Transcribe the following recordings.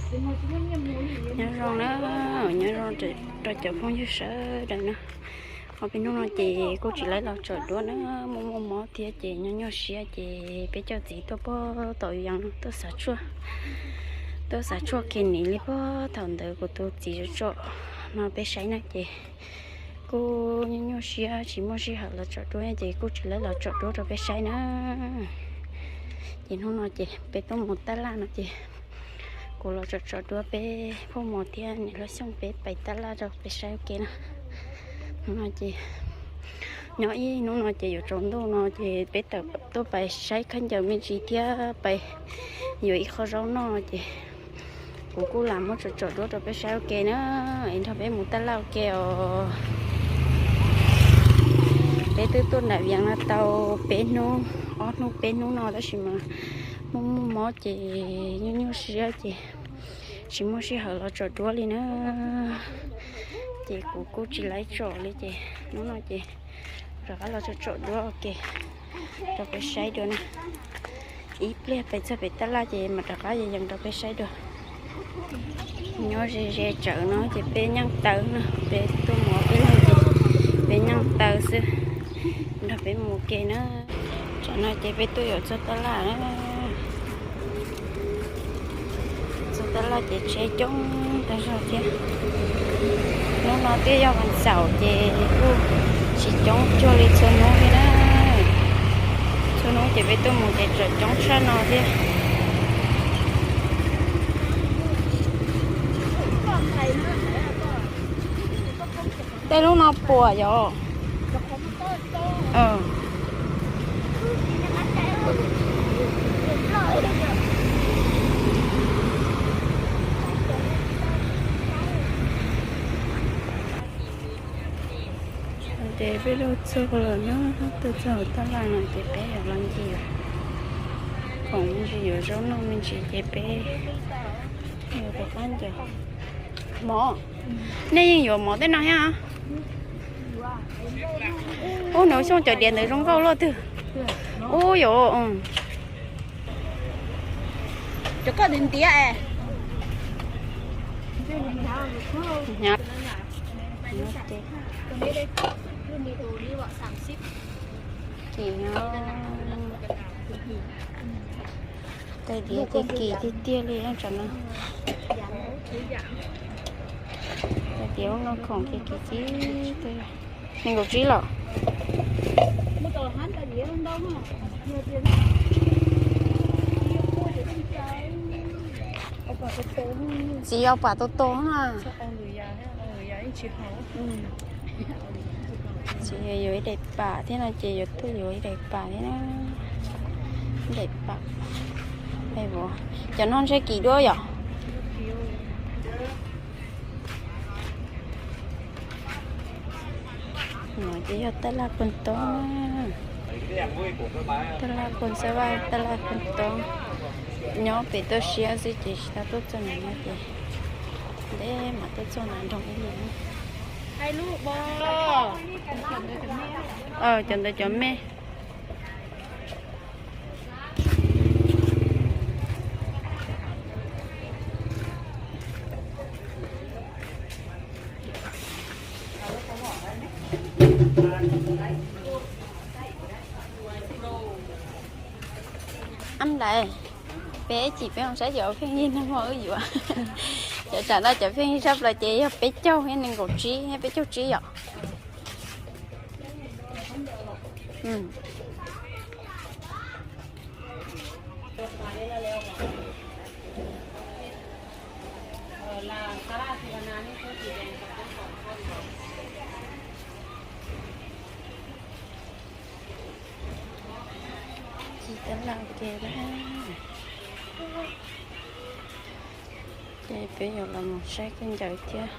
Nyob zoo na, nyob zoo rau cov phooj ywg sawv daws na. Ho peb hnub no ces kuj tsis laib los tsom duab na, muaj muaj mob thiab ces nyob nyuaj siab ces peb coj txiv tuaj puag tom yees tuaj xav tshuaj, tuaj xav tshuaj kiag nim li puag thaum ntawd kuv tus txiv tsom no peb saib na ces kuj nyuaj nyuaj siab tsis muaj sij hawm los tsom duab ces kuj tsis laib los tsom duab rau peb saib na. Ces hnub no ces peb tuaj mus tab laj no ces kuv los tsom tsom duab peb phooj ywg thiab niam hlob Xyooj peb pais tab laj rau peb saib ua ke na. Hnub no ces nyob ib hnub no ces yuav tsaus ntuj no ces peb tawm tuaj pais saib khaub ncaws me ntsis thiab pais yuav ib qho zaub noj ces kuv kuj lam muab tsom tsom duab rau peb saib ua ke na, es nrog peb mus tab laj ua ke os. Peb twb tuaj nram Vias no tau peb hnub, ob hnub peb hnub no tab sis mas muaj muaj mob ces nyuaj nyuaj siab ces tsis muaj sij hawm los tsom duab li na. Ces kuv kuj tsis laib tsom li ces hnub no ces rov qab los tsom tsom duab ua ke rau peb saib dua na. Ib pliag pais txog pem tab laj ces mam rov qab yees rau peb saib dua. Nyob ze ze tsawv no ces peb nyeej taw no, peb tuaj mus ob peb leeg ces peb nyeej taw xwb. Nrog peb mus ua ke na. Tsam no ces peb tuaj yuav txog tab laj na. Txog tab laj ces tsheb coob tag zog thiab. Hnub no twb yog vas xaum ces kuj tsis coob cuag li txhua hnub li na. Txhua hnub ces peb tuaj mus ces tseem coob tshaj no thiab. Tej lub no puas yom? Ces peb tuaj txog lawm na, tuaj txog hauv tab laj no ces peb yuav los ncig khoom me ntsis, yuav zaub noj me ntsis ces peb yuav rov qab ncig. Mov, nej yeej yuav mov tej no thiab? Ub, nws xyoo cov diav ntawd zoo nkauj luaj twg. Ub, yuav, cov koj ntiav ntiav es. Ces tais diav ces kim tiag tiag li tsam no. Tais diav no khoom ces kim tib tug. Nees nkaum tsib los? Txiv yog pam tau tau na. Txiv yuav ib daim pam thiab no ces yuav tuaj yuav ib daim pam thiab na. Ib daim pam. Cov no ntshe kim dua yom? No ces yog tab laj Phoos Toob na. Tab laj Phoos Xab Vaj, tab laj Phoos Toob. Nyob pem toj siab xwb ces tsis tau tuaj txog ntawm no ces ntev mam tuaj txog ntawm nroog ib lwm. Cov ntawd cov me. Ab lais, peb ib chim peb mus saib cov pheej yig neeg muaj wb yuav. Cov tsam no cov pheej yig tshaj plaws ces yog peb caug thiab nees nkaum tsib thiab peb caug tsib yom. Ci tab laj ke na. Ces peb yuav los mus saib khaub ncaws thiab.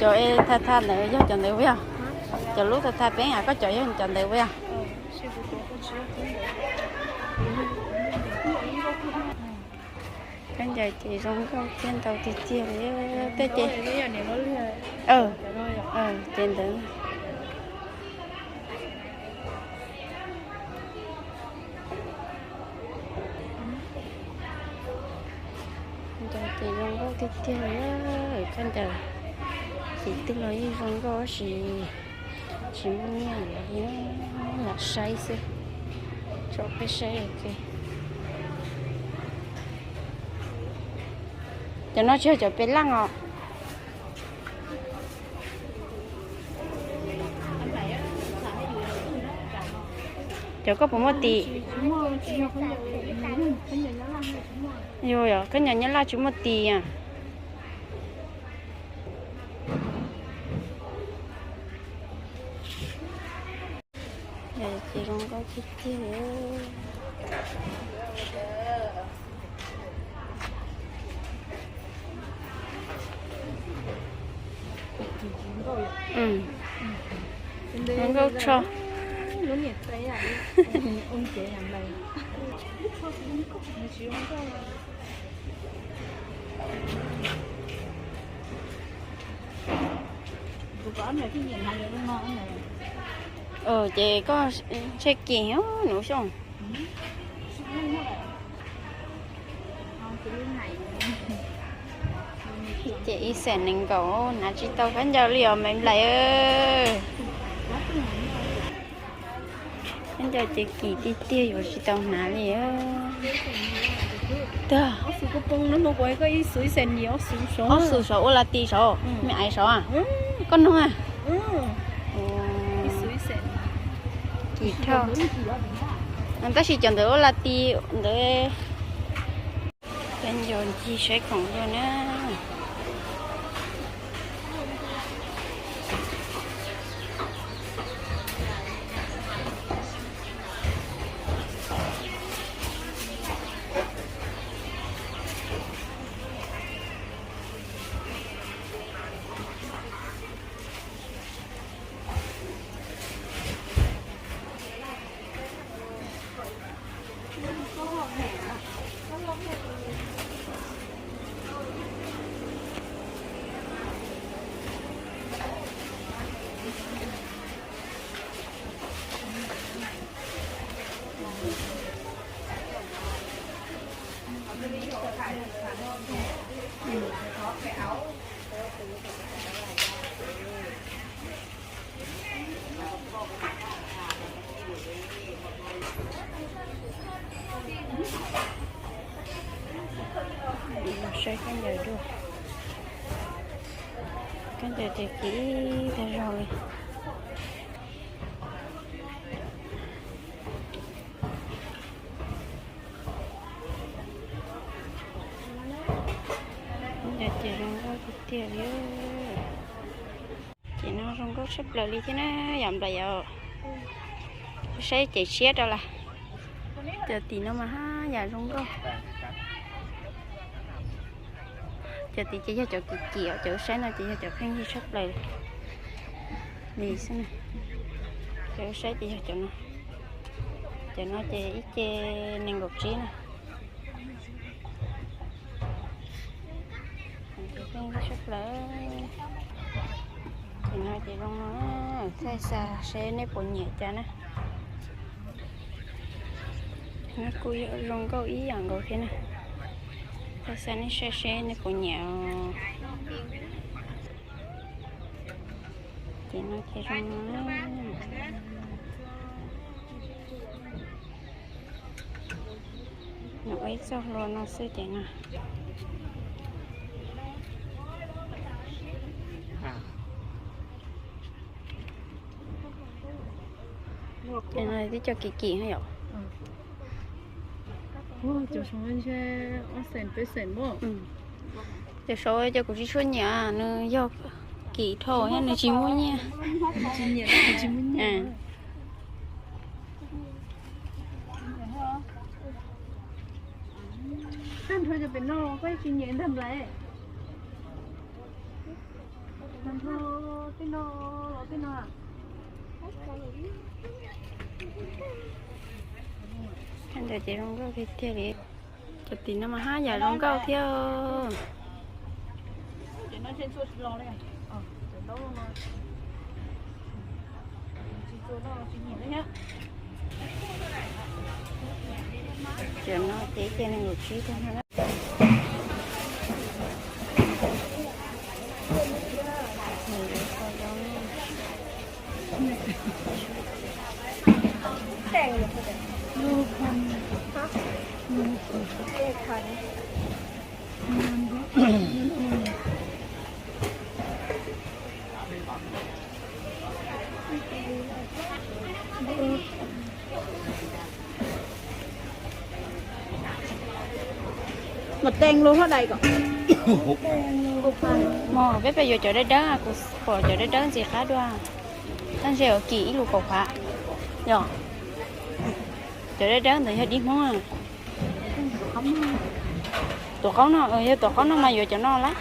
Cov thaj thaj ntawd yog cov ntawd puas yog? Cov lub thaj thaj peb hais koj cov yog cov ntawd puas yog? Khaub ncaws ces zoo nkauj thiab ntau tiag tiag li. Tej ces, Ces ntawd. Ntawd ces zoo nkauj tiag tiag li, koj ntawd ces twb los yeej zoo nkauj tab sis tsis muaj nyiaj li, lam saib xwb, tso peb saib ua ke. Cov no tsis yog cov pes laj os. Cov koj puas muaj tis? Yog, yog khaub ncaws Nyab Laj tsis muaj tis. Ces zoo nkauj tiag tiag. Zoo nkauj tshaj. Ces koj ntshe kim Nuv Xyooj. Ces ib xees nees nkaum hnav tsis tau khaub ncaws li os me nplaim. Khaub ncaws ces kim tiag tiag yuav tsis tau hnav li. Tag, ob xus saud ua la ti saud, me aiv saud, koj nug. Kim dhau. Tab sis cov ntawd ua la ti ntawd. Peb nco ncig saib khoom dua na. Saib khaub ncaws dua. Khaub ncaws ces kim tag zog li. Khaub ncaws ces zoo nkauj tiag tiag li. Ces no zoo nkauj tshaj plaws li thiab na, yam nplai yom. Saib ces siab rau lawm. Cov tim no mas haj yam zoo nkauj. Cov tim ces yog cov kim kim, cov saib no ces yog cov pheej yig tshaj plaws li xwb. Cov saib ces yog cov no. Cov no ces ib ce nees nkaum tsib na. Ces pheej yig tshaj plaws. Ces no ces zoo no, thaij xa seb nej puas nyiam cas na. No kuj yog zoo nkauj ib yam nkaus thiab na. Thaij xa nej saib seb nej puas nyiam. Ces no ces zoo no. Nws ua ib txoj hlua no xwb ces no. Ces no twb cov kim kim yom. Cov saud cov kuv tsis tshua nyiam, nws yog kim dhau thiab nws tsis muaj nyiaj. Tag nrho cov pem no koj tsis nyiam ntag nplai. Tag nrho tej no los tej no. Khaub ncaws ces zoo nkauj tiag tiag li. Cov tim no mas haj yam zoo nkauj thiab. Cov no tsis los li. Cov ntaub no, Cov no ces ib ce nees nkaum tsib tuaj no na. Mas tees los hlob dais kom. Mog, peb pab yuav cov dawb dawb, kuv pom cov dawb dawb ntxim qab dua. Tab sis ua kim ib lus kaum phav. Yog cov dawb dawb ntawd yog dib Hmoob. Tuam qaub no, yog tuam qaub no mas yuav cov no lawm.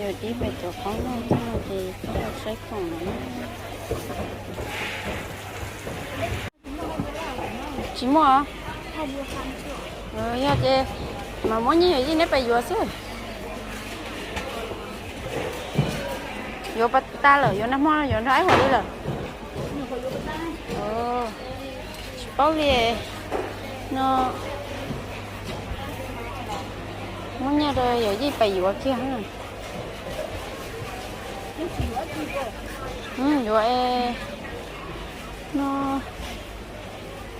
Yog tib pais tuam qaub no ces koj saib khoom no. Tsis muaj. Yog ces mas muab nyiaj yuav yij neb pais yuav xwb. Yuav pas tas lawm, yuav nag hmo yuav nrog ib huam li lawm. Tsis paub li no. Muab nyiaj rau yawm yij pais yuav kiag. Yuav no,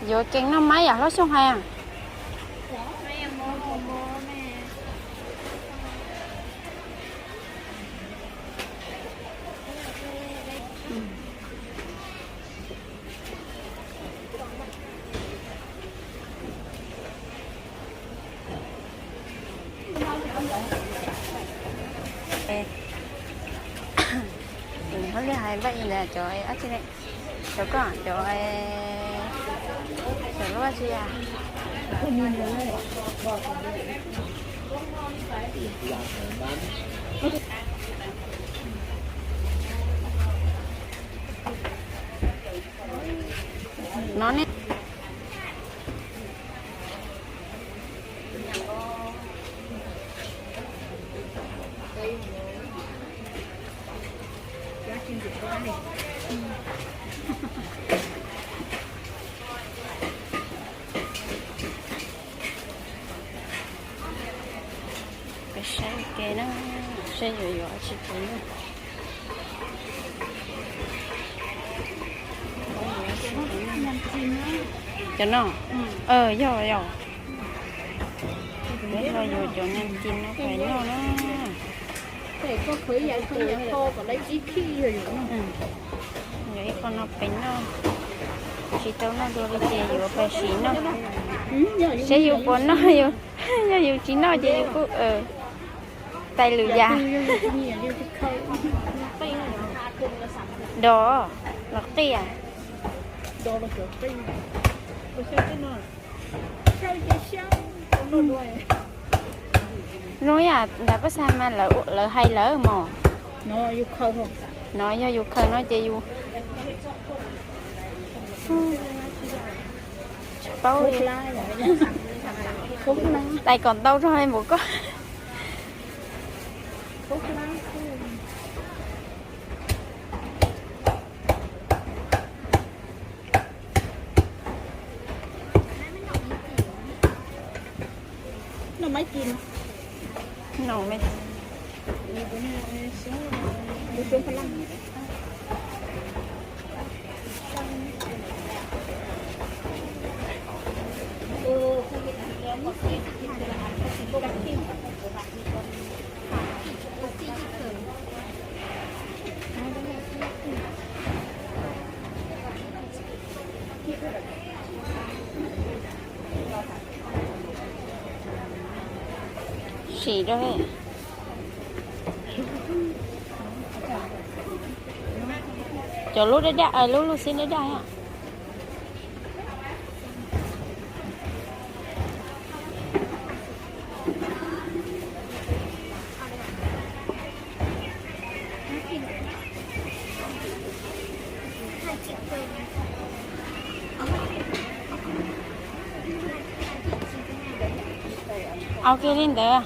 yuav kees noj maib yam hlob Xyooj hais. Hauj lwm hais npaj ib ntawd cov ab tsi ne, cov koj cov, cov lub ab tsi a. No ne. Peb saib ua ke na, saib yuav yuav tsis pub na. Cov no, yog yog. Peb los yuav cov nas cis no pais noj na. Yuav ib qho no pais noj, tsis tau noj dua li ces yuav pais siv noj. Saib yus puas noj, yog yus tsis noj ces yus kuj tais lwm yam. Dos los qij. Zoo yam nram pab xav mas lawv hais lawm mog. No yog yus khaws no ces yus tsis paub li. Tais kom ntau rau npaum koj. Sim rau. Cov lub daj daj, lub lub xib daj daj. Au kiag li ntawd.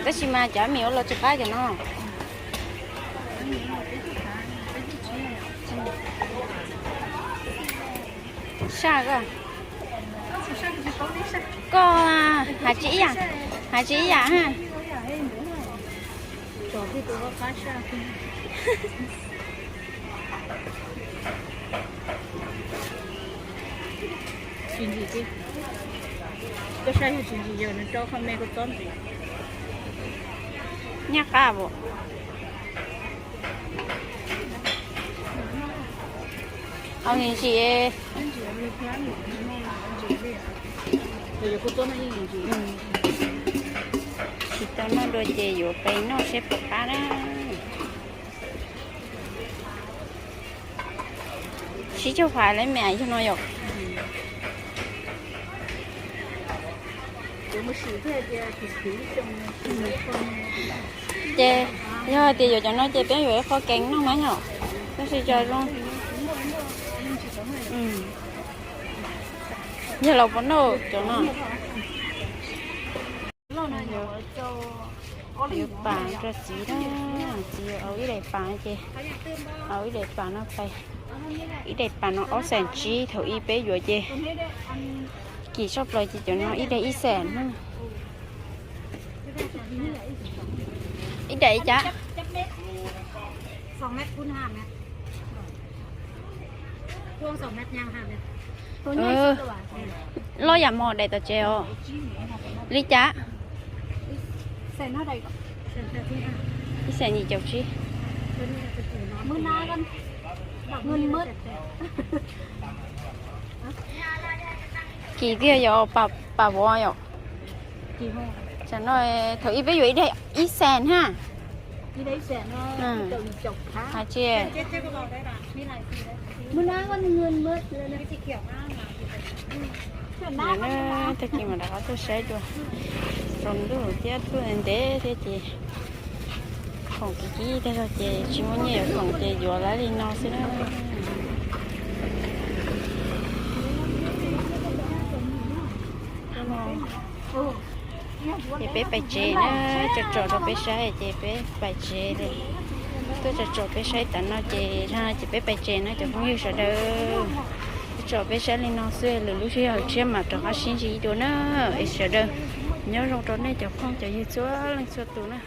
Tab sis mas cov me ua los tsis qab cov no. Saj koj. Koj hais tsis ib yam, hais tsis ib yam ha. Tsis ntsim, koj saib yog tsis ntsim yog nws rau qhov me koj txob ntsim. Nyaj qab as. Au ntsim ntsim. Tsis tau noj dua ces yuav pais noj seb puas qab na. Sib caug phais lawm mas yog no yom. Ces yog hais tias yuav cov no ces peb yuav ib qho keev noj mas yom. Tab sis cov zoo, yog los puas noj cov no. Yuav pam rau txiv na, txiv yuav au ib daim pam ces, au ib daim pam no pais, ib daim pam no ob xees tsib, thaum ub peb yuav ces kim tshaj plaws ces cov no ib daim ib xees na. Ib daim ib cab. Loj yam mos daim tom tsev os. Li cas? Ib xees yim caum tsib. Kim tiag yog pam vov yom. Tam no thaum ub peb yuav ib daim ib xees ha. Hais tias tag kis mam rov qab tuaj saib dua. Tsaus ntuj thiab tuaj ntev thiab ces khoom kis kis tag zog ces tsis muaj nyiaj yuav khoom ces yuav lawv li no xwb na. Ces peb pais tsev na, tso tsom rau peb saib ces peb pais tsev li. Tuaj tso tsom peb saib tas no ces, ces peb pais tsev na cov phooj ywg sawv daws. Tso peb saib li no xwb, lwm lub sij hawm tshiab mam rov qab sib ntsib dua na. Es sawv daws nyob zoo rau nej cov phooj cov ywg txhua leej txhua tus na.